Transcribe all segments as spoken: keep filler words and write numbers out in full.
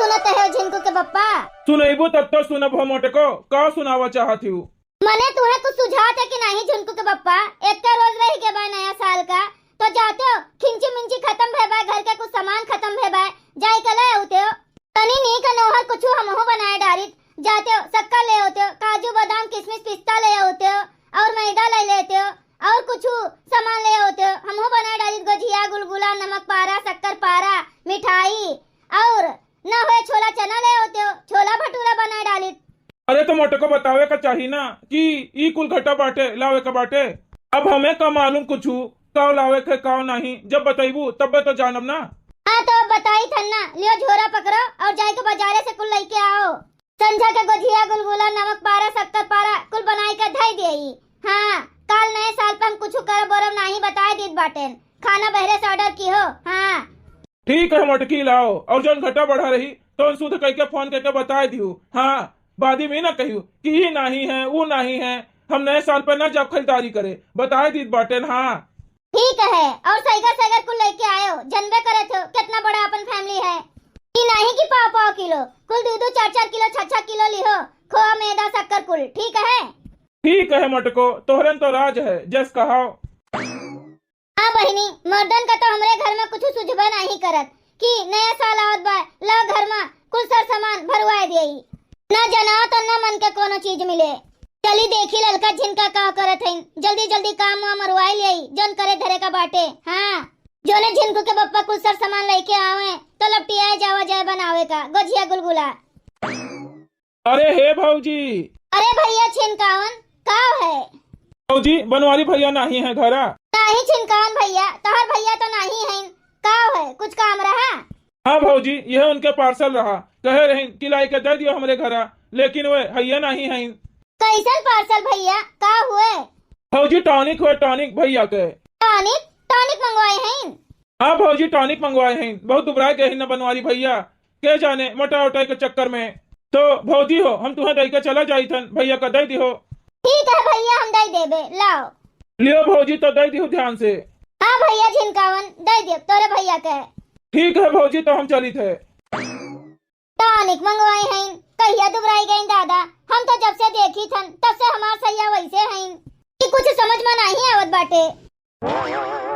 सुनत है झिनकू के पप्पा? सुनइबू तब तो सुनब हो मोटको, का सुनावा चाहत हू? मने तुहे कुछ सुझात है कि नाहीं झिनकू के पप्पा? एक्के रोज रहि गए बा नया साल का, तो जाते हो खिंची मिंची खतम भे बा, घर के कुछ सामान खतम भे बा, जाए के ले आउते हो। तनी नीक नोहर कुछु हमहू बनाए डारित, जाते हो शक्कर ले आउते हो, काजू बादाम किशमिश पिस्ता ले आउते हो, और मैदा ले लेते हो, और कुछु सामान ले आउते हो, हमहू बनाए डारित गोझिया गुलगुला नमक पारा शक्कर पारा मिठाई, और ना होए छोला चना ले आउते हो, छोला भटूरा बनाए डारित। अरे तो मोटको बतावे का चाही ना कि ई कुल घटा बाटे, लावे का बाटे। अब हमें का मालूम कुछु, काव लावे के, काव नाहीं, जब बतइबू तब्बे तो जानब ना। हाँ तो अब बताई थन ना, लियो झोरा पकड़ो और जाए के बाजारे से कुल लइके आओ। संझा के गोझिया गुलगुला नमक पारा शक्कर पारा कुल बनाई के धई देई। हाँ, काल नए साल पे हम कुछु करब बरब नाहीं बताए दीत बाटेन। खाना बहरे से order किहो। हाँ। ठीक है मोटकी, लाओ, और जौन घटा बढ़ा रही तो सुध कइके फोन कइके बताए दिहू। हाँ, बादी में ना कहियो कि ई नाहीं है, ऊ नाहीं है, हम नए साल पे ना जाब खरीदारी करे, बताए दीत बाटेन। हाँ। ठीक है, और सैगर सैगर कुल लइके आयो, जनबे करे थो कितना बड़ा अपन family है। ई नाहीं कि पाव पाव किलो, कुल दू दू चार चार किलो छह छह किलो लिहो, खोआ मैदा शक्कर कुल, ठीक है? ठीक है मोटको, तोहरेन तो राज है, जस कहाओ। हाँ बहिनी, मर्दन का तो हमरे घर में कुछु सुझबा नाहीं करत कि नया साल आवत बा, ला घर में कुल सर सामान भरवाए देई। ना जनात और ना मन के कोनो चीज मिले। चली देखी ललका झिनका का करत हईन, जल्दी जल्दी काम वाम मरवाए लेई, जौन करे धरे का बाटे। हाँ, जौने झिनकू के पप्पा कुल सर सामान लइके आवे तो लपटियाए जावा जाए बनावे का गोझिया गुलगुला। अरे हे भौजी। अरे भैया छिनकावन, काव है? भौजी, बनवारी भैया नाहीं है घरा? नाहीं छिनकावन भैया, तोहर भैया तो नाहीं है, काव है, कुछ काम रहा? हाँ भौजी, यह उनके parcel रहा, कहे रहिन कि लाई के दे दियो हमरे घरा, लेकिन वे हइये नाहीं है। कैसन parcel भैया, का हुए? भौजी tonic हुए, tonic भैया के। Tonic? Tonic मंगवाए हैं? हाँ भौजी, tonic मंगवाए हैं, बहुत दुबराए गए हैं ना बनवारी भैया, के जाने मोटा उटाई के चक्कर में। तो भौजी हो, हम तुहें दई के चला जाई थन, भैया का दई दिहो। ठीक है भैया, हम दई देबे, लाओ। लियो भौजी, तो दई दिहो ध्यान से। हाँ भैया झिनकावन, दई देब तोरे भैया के। ठीक है भौजी, तो हम चली थे। Tonic मंगवाए हैं, कहिया दुबराई गई दादा, हम तो जब से देखी थन तब से हमार सैया वैसे हैं कि कुछ समझ में नहीं आवत बाटे।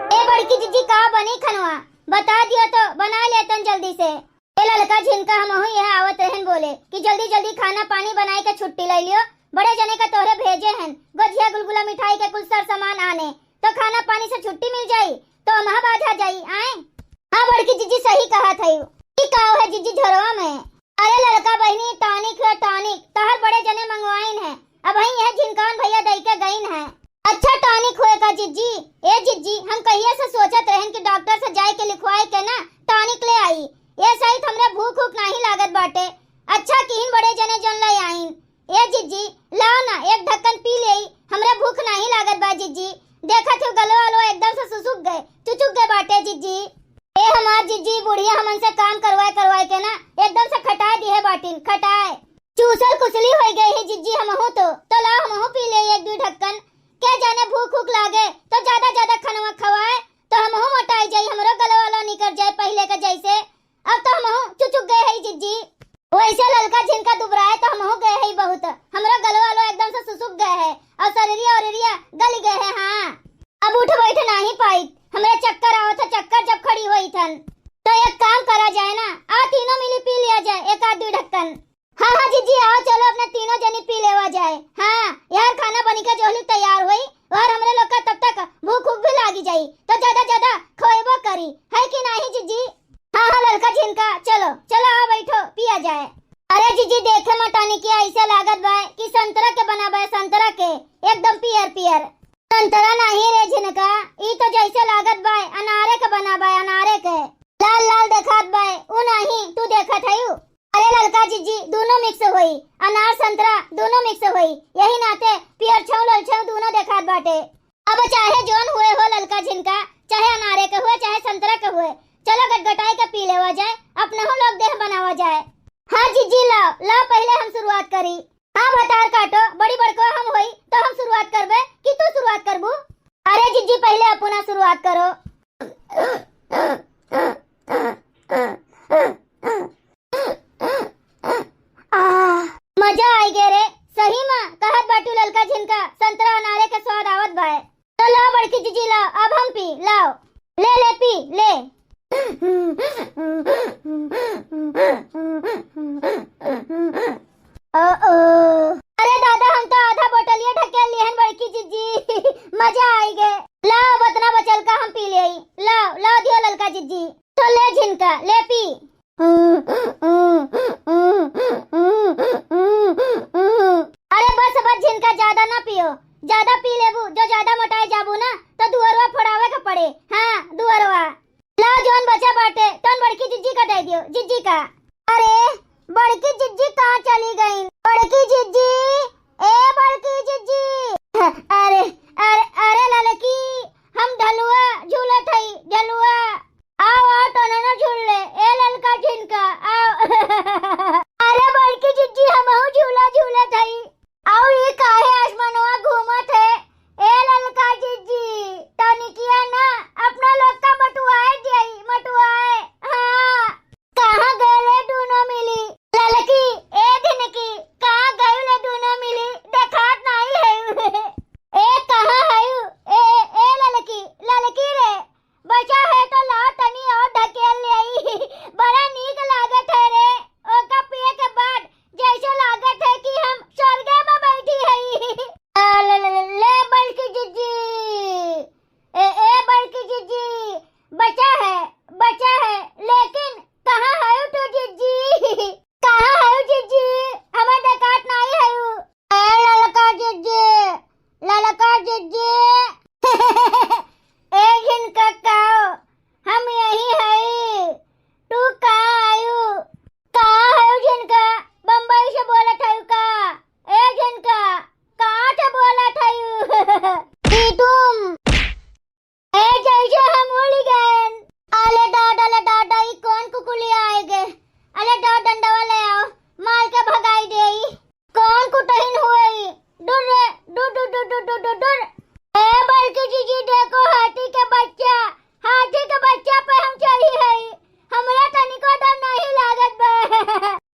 ए बड़की जिज्जी, का बनी खनवा? बता दियो तो बना लेतन जल्दी से। ए ललका झिनका, हमहू यह आवत रहन बोले कि जल्दी जल्दी खाना पानी बनाई के छुट्टी ले लियो, बड़े जने का तोहरे भेजे हन गोझिया गुलगुला मिठाई के कुल सर सामान आने, तो खाना पानी से छुट्टी मिल जाई तो अमहा बाझा जाई। आए? हाँ बड़की जिज्जी, सही कहा थई। ई का है जिज्जी झोरवा में? अरे ललका बहिनी, tonic है tonic, तहर बड़े जने मंगवाइन है, अबहीं यह झिनकावन भैया दई के गइन है। अच्छा tonic होए का जिज्जी? ए जिज्जी, हम कहिए से सोचत रहन कि doctor से जाए के लिखवाए के ना tonic ले आई। ए सहित हमरे भूख ऊख नाहीं लागत बाटे। अच्छा किहिन बड़े जने जौन ले आइन। ए जिज्जी, लाओ ना, एक ढक्कन पी लेई, हमरे भूख नाहीं लागत बा जिज्जी। देखत हो गलो अलो एकदम से सुसुक गए, चुचुक गए बाटे जिज्जी। ए हमार जिज्जी, बुढ़िया हमन से काम करवाए करवाए के ना एकदम से खटाए दिहे बाटिन, खटाए। चूसल कुसली होई गई है जिज्जी हमहू तो, तो ला हमहू पी ले एक दुई ढक्कन। के जाने भूख ऊख लागे तो ज्यादा ज्यादा खनवा खवाए तो हमहू मोटाई जाई, हमरो गलो वालो निकल जाए पहिले के जैसे। अब तो हमहू चुचुक गए है जिज्जी। वैसे ललका झिनका दुबराए तो हमहू गए है बहुत, हमरो गलो वालो एकदम से सुसुक गए है और शरीरिया उरीरिया गल गए है। हाँ, अब उठ बैठ नाहीं पाई, हमरे चक्कर आवत है, चक्कर जब खड़ी होई थन। तो एक काम करा जाए ना, आ तीनों मिली पी लिया जाए एक आध दुई ढक्कन। हाँ हाँ जिज्जी, आओ चलो अपने तीनों जनी पी लेवा जाए। हाँ यार, खाना बनी के जोहली तैयार होई और हमरे लोग का तब तक भूख ऊख भी लागी जाई, तो ज्यादा ज्यादा खवेबो करी, है कि नाहीं जिज्जी? हाँ हाँ ललका झिनका, चलो चलो, आओ बैठो, पिया जाए। अरे जिज्जी, देखे में tonic ऐसे लागत बाय कि संतरा के बना बाय, संतरा के, एकदम पियर पियर। संतरा नाहीं रे झिनका, ई तो जैसे लागत बाय अनारे के बना बाय, अनारे के। लाल लाल देखात बाय, उ नाहीं, तू देखत हयू। अरे ललका जिज्जी, दूनो mix होई, अनार संतरा दूनो mix होई, यही नाते पियर छौ लल छौ दूनो देखात बाटे। अब चाहे जौन हुए हो ललका झिनका, चाहे अनारे के हुए, चाहे संतरा के हुए, चलो गटगटाई के पी लेवा जाए, अपनहू लोग देह बनावा जाए। हाँ जिज्जी, लाओ लाओ, पहिले हम शुरुआत करी। हाँ भतार काटो, बड़ी बड़को हम होई तो हम शुरुआत करबे कि तू शुरुआत करबू? अरे जिज्जी, पहिले अपना शुरुआत करो। ले पी। अरे बस, बस झिनका, ज्यादा ना पियो, ज्यादा पी लेबू, जो ज्यादा मोटाए जाबू ना, तो दुअरवा फोड़ावे के पड़े। हाँ, दुअरवा। ला, जौन बचा बाटे, तौन बड़की जिज्जी का दे दियो, जिज्जी का। अरे, बड़की जिज्जी कहाँ चली गई? बड़की जिज्जी, ए बड़की जिज्जी। अरे, अरे, अरे ललकी, हम ढलुआ झूलत हई, ढलुआ। आओ, आओ, तोननो झूल ले, ए ललका झिनका, आओ। अरे बड़की जिज्जी, हमहू झूला झूलत हई। अउ ई काहे आसमनवा घूमत है? ए ललका जिज्जी, तनिकिया ना अपना लोग का मटुआए दियाई, मटुआए। हाँ, कहाँ गए ले दूनो मिली? ललकी, ए ढिनकी, कहाँ गए ले दूनो मिली? देखात नाई है। ए, कहाँ है? ए, ए, ए ललकी, ललकी रे, बचा है तो लाओ तनी और ढकेल ले आई। बड़ा नीक लागत है रे, ओका पिए के बाद जैसे लागत है कि हम स्वर्गे में बैठी हई। आ, ले, ले, ले, ले, बड़की जिज्जी। ए, ए, बड़की जिज्जी, बचा है, बचा है, लेकिन कहाँ है तू जिज्जी? कहाँ है जिज्जी? हमें देखात नहीं है। ए ललका जिज्जी, ललका जिज्जी। ए झिनका काओ, हम यही हई। तू कहाँ आयु? कहाँ है झिनका? बम्बई से बोलत है का? ए झिनका, कहाँ से बोलत है? ई तुम। ए, जैसे हम उड़ गए। अले दादा, अले दादा, ई कौन कुकुलिया आए गे? अले दादा, डंडवा ले आओ, मार के भगाई देई। कौन कुटहिन हुए ई? डुर रे, डुर, डुर, डुर। ए, बड़की जिज्जी, देखो हाथी के बच्चा, हाथी के बच्चा पे हम चढ़ी हई। हमरा तनिको डर नहीं लागत बा।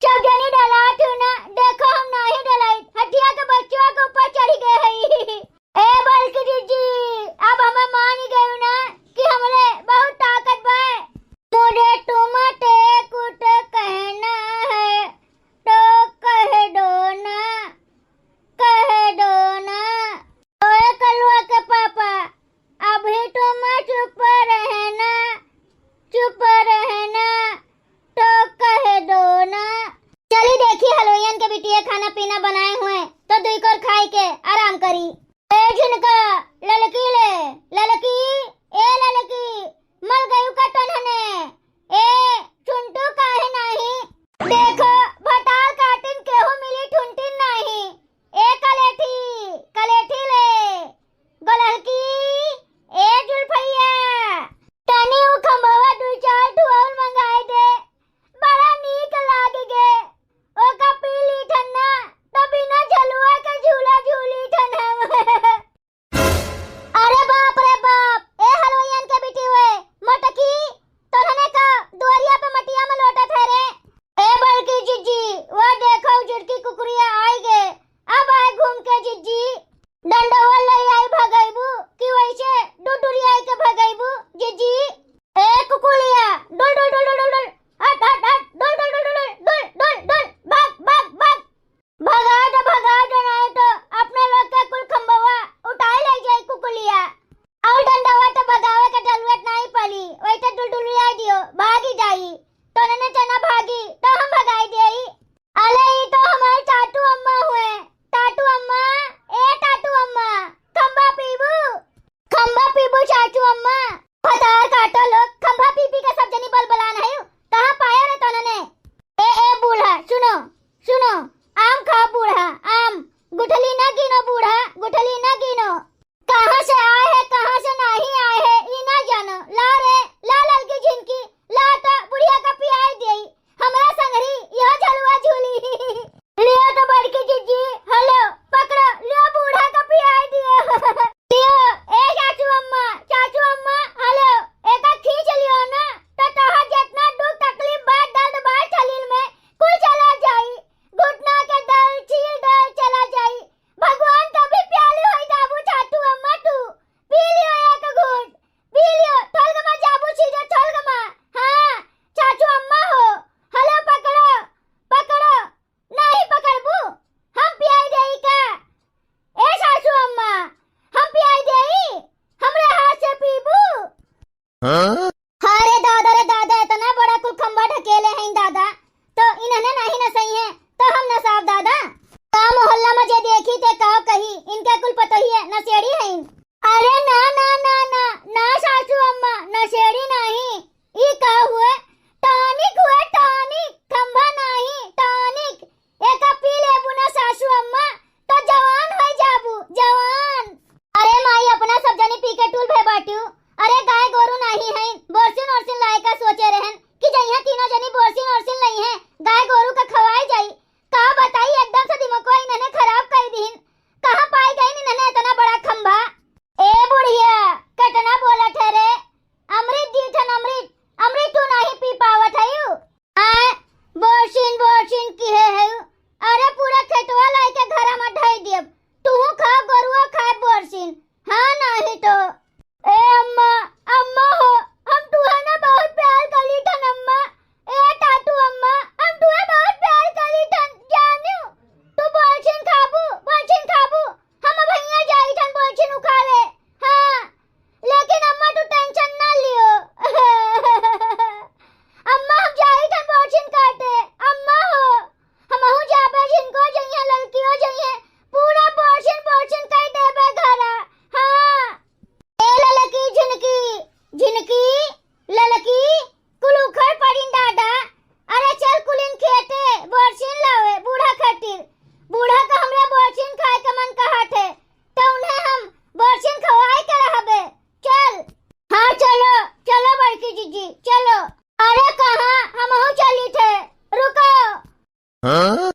सब जनी डरात हो ना, देखो हम नहीं डराई, हथिया के बच्चवा के ऊपर चढ़ गए हई। ए बड़की जिज्जी, अब हमें मान गयू ना कि हमरे बहुत ताकत बा। मुझे तुमसे कुछ कहना है तो कह दो ना, कह दो ना। ओए कलुआ के पापा, अभी तुम चुप रहना, चुप रहना, तो कह दो ना। चली देखी हलवाइयन के बिटिया खाना पीना बनाए हुए, तो दुई कोर खाए के आराम करी। ए झिनका, ललकी ले, ललकी, ए ललकी, मल गयू का तोन्हने? ए, ठुनटू काहे नाही? देखो, भतार काटिन केहू मिली ठुनटिन नाही। ए कलेठी, कलेठी ले, गोलहकी, ए जुल्फैया, तनी उ खंभवा दुई चार ठो और मंगाए दे, बड़ा नीक लाग गे। ओका पी ली ठन्ना, तो बिना झलुआ के झूला झूली ठन हम। अरे बाप रे बाप, ए हलवाइयन के बिटिया, मोटकी, तोहने का दुआरिया पे मटिया में लोटत है रे। ए बड़की जिज्जी, वो देखो जुड़की कुकुरिया आई गे, अब आए घूम के जिज्जी। डंडवा ले आई भगैबू कि वैसे डुडुरिया के भगैबू जिज्जी? ए कुकुलिया, डुल, डुल, डुल, डुल, डुल, डुल, हट, हट, हट, डुल, डुल, डुल, डुल, डुल, डुल, डुल, भाग, भाग, भाग। भगा दे, भगा दे, नहीं तो अपने लोग के कुल खंबवा उठाए ले जाए कुकुलिया। और डंडवा तो भगावे के जरूरत नहीं पड़ी, वैसे डुलडुलिया दियो, भागी जाई। तो नने चना भागी, तो हम भगाई देई। अले, ई तो हमारी टाटू अम्मा हुए। टाटू अम्मा, ए टाटू अम्मा, खंबा पीबू? खंबा पीबू चाचू अम्मा? भतार काटो लोग, खंभा पी पी के सब जनी बलबलान है। कहाँ पाया रे तोनने? ए, ए बूढ़ा, सुनो, सुनो, आम खाओ बूढ़ा, आम। गुठली ना गिनो बूढ़ा, गुठली ना गिनो। कहाँ से आए है, कहाँ से नहीं आए है, ई ना जानो। ला रे, ला ललकी झिनकी, ला तो बुढ़िया का पियाई देई। हमरा संगरी यह झलुआ झूली। हमहू चली थे, रुको। हाँ?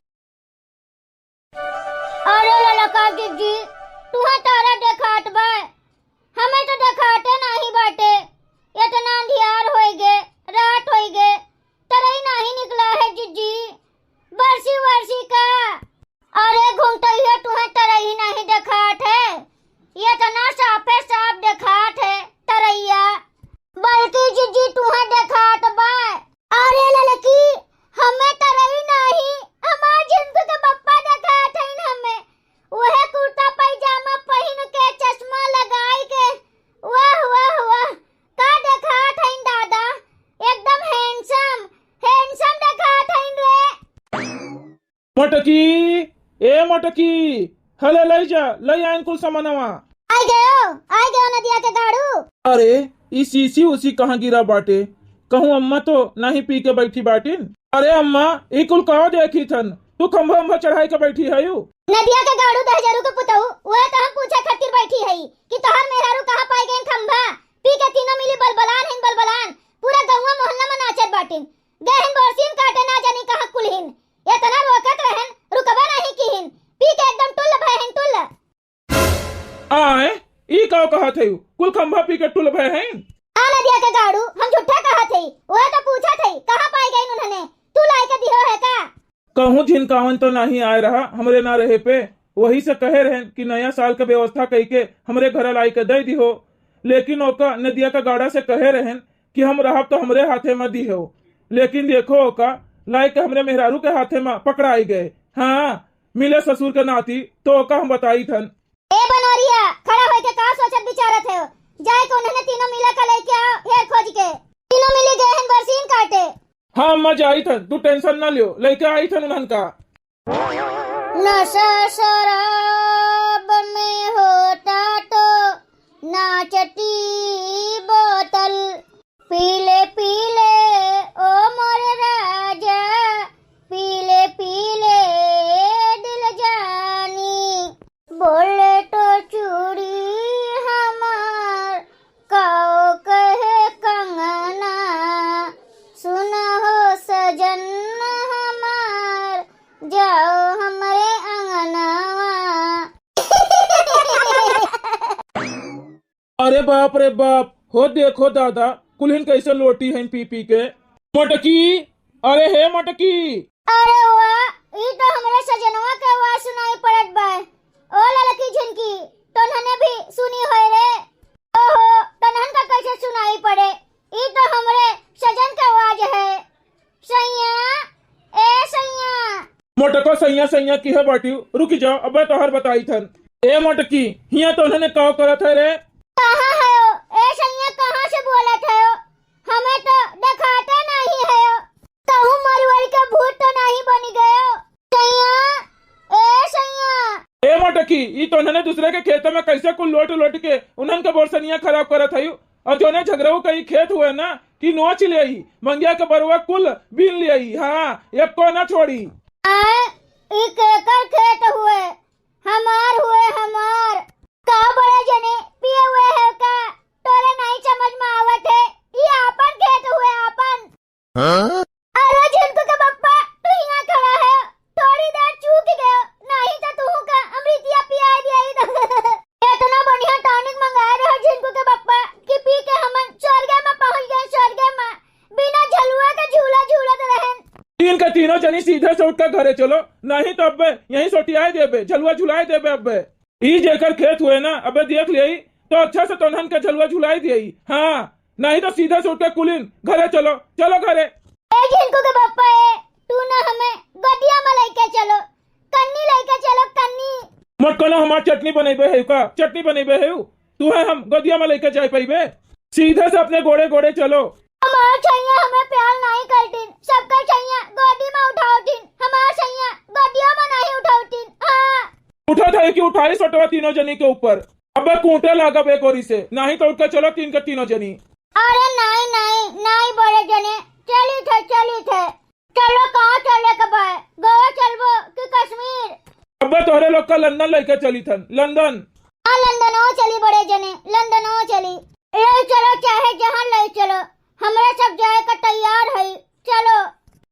अरे ललका जिज्जी, तुहे तारा देखात बा, हमें तो देखाते नाही बाटे। इतना अंधियार होई गे, रात होई गे, तरई नाही निकला है जिज्जी। बरसी वरसी का? अरे घुंघटइया, तुहे तरई नाही देखात है, इतना साफे साफ देखात है तरैया। बल्कि जिज्जी तुहे देखात बा। अरे ललकी, हमें तरई नाही, हमार झिनकू के पप्पा देखात हईन हमें। उहे कुर्ता पैजामा पहिन के, चश्मा लगाई के, वाह, वाह, वाह, का देखात हईन दादा, एकदम handsome, handsome देखात हईन रे। मटकी, ए मटकी, हले लई जा, लई आइन कुल सामानवा। आइ गयो, आइ गयो नदिया के गाड़ू। अरे, ई सीसी उसी कहाँ गिरा बाटे? कहूँ अम्मा तो नहीं पी के बैठी बाटिन? अरे अम्मा, ई कुल का देखी थन? तू खंभा उंभा चढ़ाई के बैठी हयू? नदिया के गाड़ू दहजरू के पुतऊ, उहे तो हम पूछे खातिर बैठी हई कि तोहर मेहरारू कहाँ पाई गईन खंभा? पी के तीनों मिली बलबलान हईन बलबलान, पूरा गौवा मोहल्ला में नाचत बाटिन। गए हईन बोरसीन काटे ना जानी कहाँ कुल हईन। इतना रोकत रहेन, रुकबा नहीं किहिन, पी के एकदम टुल्ल भए हईन, टुल्ल। आए, ई का कहत हयू? कुल खंभा पी के टुल्ल भए हईन? आ नदिया के गाड़ू, हम झूठा कहत हई, उहे तो पूछत हई, कहाँ पाई गईन उन्हने? तू लाई के दिहो है का? कहूँ झिनकावन तो नहीं आए रहा हमरे ना रहे पे, वही से कहे रहेन कि नया साल के व्यवस्था कई के हमरे घर लाई के दे दिहो। लेकिन ओका नदिया का गाड़ा से कहे रहेन कि हम रहब तो हमरे हाथे में दिहो। लेकिन देखो ओका लाई के हमरे मेहरारू के हाथे में पकड़ाई गए। हाँ, मिले ससुर के नाती तो ओका हम बताई थन। ए बनोरिया, खड़ा होइके का सोचत विचारत हो? जाए के उन्हने तीनों मिला का लेके आओ, हेर खोज के। तीनों मिली गए हन बरसीन काटे। हाँ अम्मा, जाई थन, तू tension ना लियो, लेके आई थन उन्हन का। नशा शराब में होता तो नाचती बोतल, पीले पीले ओ मोरे राजा, पीले पीले दिल जानी। बोले तो चूड़ी हमार, काओ कहे कंगना, सुना हो सजन हमार, जाओ हमरे अंगनवा। अरे बाप रे बाप, हो देखो दादा, कुल्हिन कैसे लोटी हैं पी पी के। मोटकी, अरे हे मोटकी। अरे वाह, ई तो हमरे सजनवा के आवाज सुनाई पड़त बा। ओ ललकी झिनकी, तोन्हने भी सुनी होय रे। ओहो, तोन्हन का कैसे सुनाई पड़े? ई तो हमरे सजन के आवाज है। सैया, ए सैया। मोटको सैया सैया किहे बाटिउ, रुकि जाओ, अबे तोहर बताई थन। ए मोटकी, हियाँ तोन्हने काव करत है रे? कहाँ हयो? ए सैया, कहाँ से बोलत हयो? हमें तो देखाते नहीं हयो। कहूँ मरवल के भूत तो नहीं बनी गयो? सैया, ए सैया। ए मोटकी, ई तोन्हने दूसरे के खेत में कैसे कुल लोट लोट के उन्हन के बोरसनिया खराब करत हयू? और जोने झगड़ऊ का ई खेत हुए ना कि नोच लेई, मंगिया के बरुआ कुल बीन लेई, हाँ, एको ना छोड़ी। आए, ई केकर खेत हुए? हमार हुए, हमार। का बड़े जने पिए हुए है का? तोरे नहीं समझ में आवत है, ई आपन खेत हुए, आपन। हाँ? अरे झिनकू के पप्पा, तू हियाँ खड़ा है, थोड़ी देर चूक गयो, नहीं तो तू का अमृतिया पिया दिया ही तो। इतना बढ़िया टॉनिक मंगाए रहे झिनकू के पप्पा कि पी के हमन स्वर्ग में पहुँच गए, स्वर्ग में बिना झलुआ के झूला झूलत रहन। तीन के तीनों जनी सीधे से उठ के घरे चलो, नहीं तो अब्बे यहीं सोटियाए देबे, झलुआ झुलाए देबे अब्बे। ई जेकर खेत हुए ना, अबे देख लेई, तो अच्छा से तोन्हन के झलुआ झुलाई दियई। हाँ, नहीं तो सीधे से उठ के कुलिन घरे चलो, चलो घरे। ए झिनकू के पप्पा ए, तू ना हमें गोदिया में लेके चलो, कन्नी लेके चलो, कन्नी। मटकना हमार चटनी बनैबे है का? चटनी बनैबे है? तू है हम गोदिया में लेके जाए पइबे? सीधे से अपने गोड़े गोड़े चलो। हमार सैया हमें प्यार नहीं करतीन, सबका सैया गोदी में उठावतीन, हमार सैया गोदिया में नहीं उठावतीन। हाँ। उठा था कि उठाई सोटवा तीनों जनी के ऊपर। अबे कूटे लागब एक ओरी से, नहीं तो उठ के चलो तीन के तीनों जनी। अरे नहीं, नहीं, नहीं बड़े जने, चली थे, चली थे। चलो, कहाँ चले के बा? गोवा चलबो कि कश्मीर? अबे तोहरे लोग का लंदन लेके चली थन, लंदन। हाँ, लंदनो चली बड़े जने, लंदनो चली। ले चलो, चाहे जहाँ ले चलो, हमरा सब जाए का तैयार है। चलो।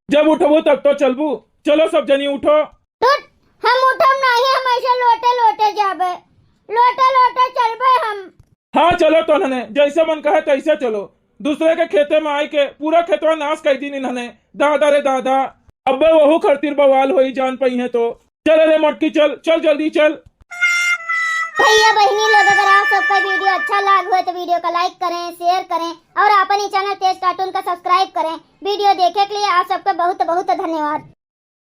जब उठबू तब तो चलबू। चलो सब जनी उठो। टुट, हम उठब नाही, हम ऐसे लोटे लोटे जाबे, लोटे लोटे चलबे हम। हाँ चलो तो नने, जैसे मन कहे तैसे चलो। दूसरे के खेते में आई के पूरा खेतवा नाश कर दीन इन्हने। दादा रे दादा, अब्बे वहू खरतिर बवाल होई जान पइहें तो। चल रे मोटकी चल, चल जल्दी चल। भैया बहिनी लोग, अगर आप सबका वीडियो अच्छा लाग होए तो वीडियो का लाइक करें, शेयर करें और आपन ई चैनल तेज कार्टून का सब्सक्राइब करें। वीडियो देखे के लिए आप सबका बहुत बहुत धन्यवाद।